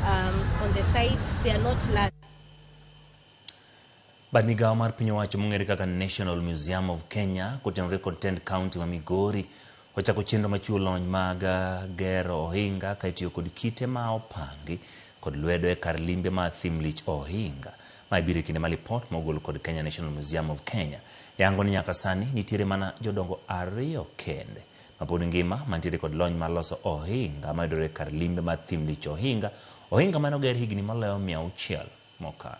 on the site. They are not large. Bad migawo mar piny owacho mong'ere kaka National Museum of Kenya kotenore kod tend kaunti ma Migori ochako chenro machiwo lony mag gero ohinga ka itiyo kod kite ma opangi kod lwedo e kar limbe ma Thimlich Ohinga. Mae biro e kinde ma lipot mogol kod Kenya National Museum of Kenya yango ni nyaka sani nitiere mana jodongo ariyo kende mapod ngima mantiere kod lony mar loso ohinga mayudore e kar limbe mar Thimlich Ohinga, ohinga mane oger higni maloyo 600 mokalo.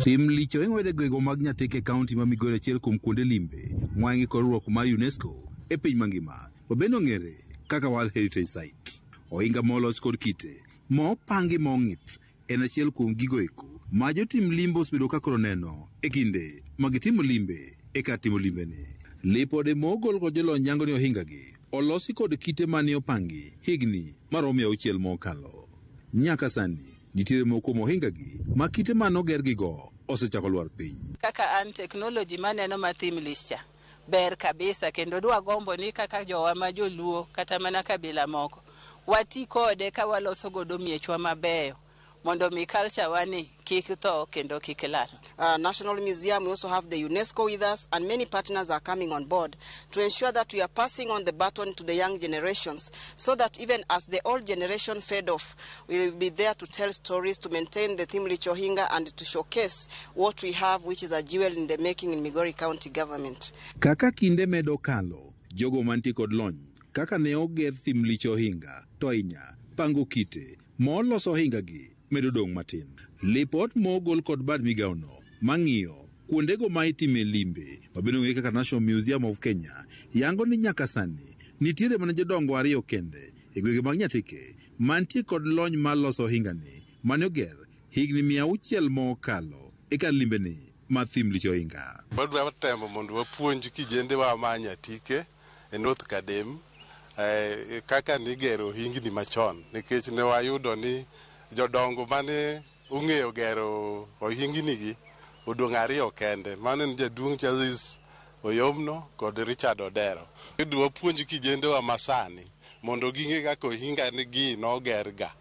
Thim Lich Ohinga yudo e gwenge mag Nyatike e kaunti ma Migori achiel kuom kuonde limbe mwang'i kod riwruok mar UNESCO e piny mangima ma bende ong'ere kaka World Heritage Site. Ohinga molos kod kite ma opangi ma ong'ith en achiel kuom gigo eko ma jotim limbe osebedo ka koro neno e kinde ma gitimo limbe e kar timo limbeni. Lipode ma ogol kod jolony yango ni ohingagi olosi kod kite mane opangi higni maromo 600 mokalo. Nyaka sani, nitiere moko kuom ohingagi ma kite mane ogergigo osechako lwar piny. Kaka an technology maneno ma Thimlich cha ber kabisa kendo dwa gombo ni kaka jowa ma joluo kata mana kabila moko wati kode ka waloso godo miechwa mabeyo mondo mi culture wa ni kik tho kendo kik lal. National Museum, we also have the UNESCO with us, and many partners are coming on board to ensure that we are passing on the baton to the young generations, so that even as the old generation fade off, we will be there to tell stories, to maintain the Thimlich Ohinga, and to showcase what we have, which is a jewel in the making in Migori County government. Kaka kinde medo kalo, jogo mantie kod lony kaka ne oger Thimlich Ohinga to ahinya pango kite moloso ohingagi medo dong' matin. Lipot mogol kod bad migawono mang'iyo kuondego ma itime limbe mabende ong'ere kaka National Museum of Kenya yango ni nyaka sani nitiere mana jodongo ariyo kende e gwenge mag Nyatike mantie kod lony mar loso ohingani mane oger higni 600 mokalo e kar limbeni mar Thimlich Ohinga. Wadwa temo mondo wapuonj kijendewa ma Nyatike e North Kadem kaka nigero ohingni machon, nikech ne wayudo ni jodongo mane ong'eyo gero ohingni gi odong' ariyo kende, mano en jaduong' Charles Oyomno kod Richard Odero. Idwa puonj kijendewa masani mondo ging'e kaka ohinga gi noger ga.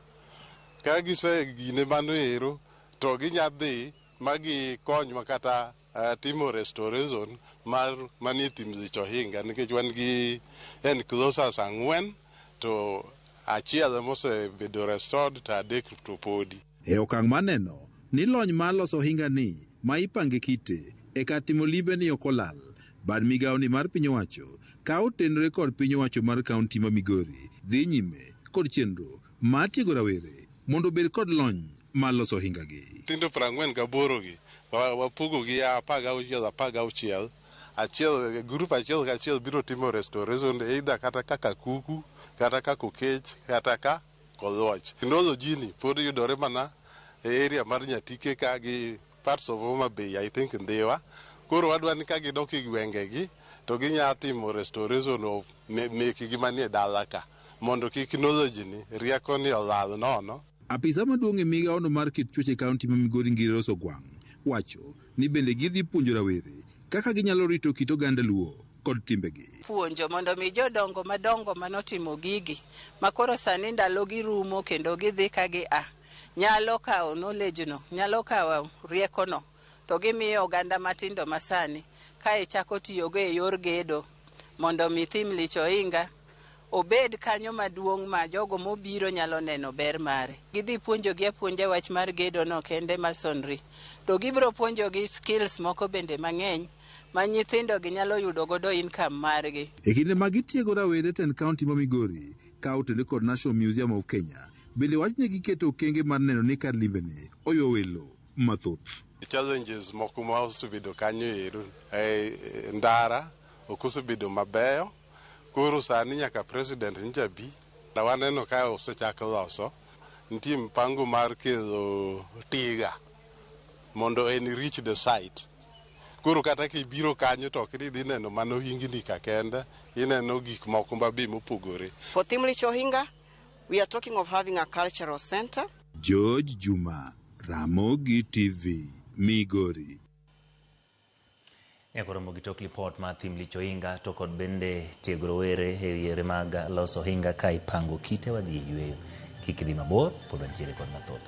Ka gisegine mano ero to ginya dhi ma gikonywa kata timo restoration mar manie Thimlich Ohinga, nikech wan gi enclosures 4 to achiel mosebedo restored to 3 to podi. E okang' maneno ni lony mar loso ohinga ni ma ipange kite e kar timo limbe ni ok olal, bad migawo ni mar piny owacho ka otenore kod piny owacho mar kaunti ma Migori dhi nyime kod chenro mar tiego rawere mondo obed kod lony mar loso ohingagi. Nyithindo 48 gi wapogo gi 16 16, achiel grup achiel ka achiel biro timo restoration either kata kaka kuku kata kaka okech kata ka koluoch. Technology ni pod yudore mana e area mar Nyatike ka gi parts of Homa Bay, I think Ndhiwa. Koro wadwa ni ka gidok e gwengegi to ginya timo restoration of mekgi manie dala ka mondo kik knowledge ni rieko ni olal nono. Apisa maduong' e migawono mar kit chwech e kaunti ma Migori Ngire Rose Ogwang' wacho ni bende gidhi puonjo rawere kaka ginyalo rito kit oganda Luo kod timbegi. Puonjo mondo mi jodongo madongo manotimo gigi makoro sani ndalo girumo kendo gidhi ka gi a nyalo kawo knowledge no, nyalo kawo rieko no to gimiyo oganda matindo masani kae chako tiyogo e yor gedo mondo mi Thimlich Ohinga obed kanyo maduong' ma jogo mobiro nyalo neno ber mare. Gidhi puonjogi apuonja wach mar gedo no kende masonry, to gibiro puonjogi skills moko bende mang'eny ma nyithindo gi nyalo yudo godo income margi. E kinde ma gitiego rawere tend kaunti ma Migori ka otenore kod National Museum of Kenya, bende wach ne giketo okenge mar neno ni kar limbeni oywa welo mathoth. Challenges moko ma osebedo kanyo ero, ndara ok osebedo mabeyo. Koro sani nyaka president nja bi, waneno ka osechak loso. Nitie mpango mar kelo tiga mondo enrich the site. Koro kata kibiro kanyo to ok idhi neno mana ohingni ka kende, ineno gik moko mabe mopogore. For Thimlich Ohinga, we are talking of having a cultural center. George Juma, Ramogi TV, Migori. Nyaka romo gi tok lipot mar thim lich ohinga to kod bende tiego rowere e yore mag loso ohinga ka ipango kite wadhi e yweyo. Kik idhi mabor, pod wantiere kod mathoth.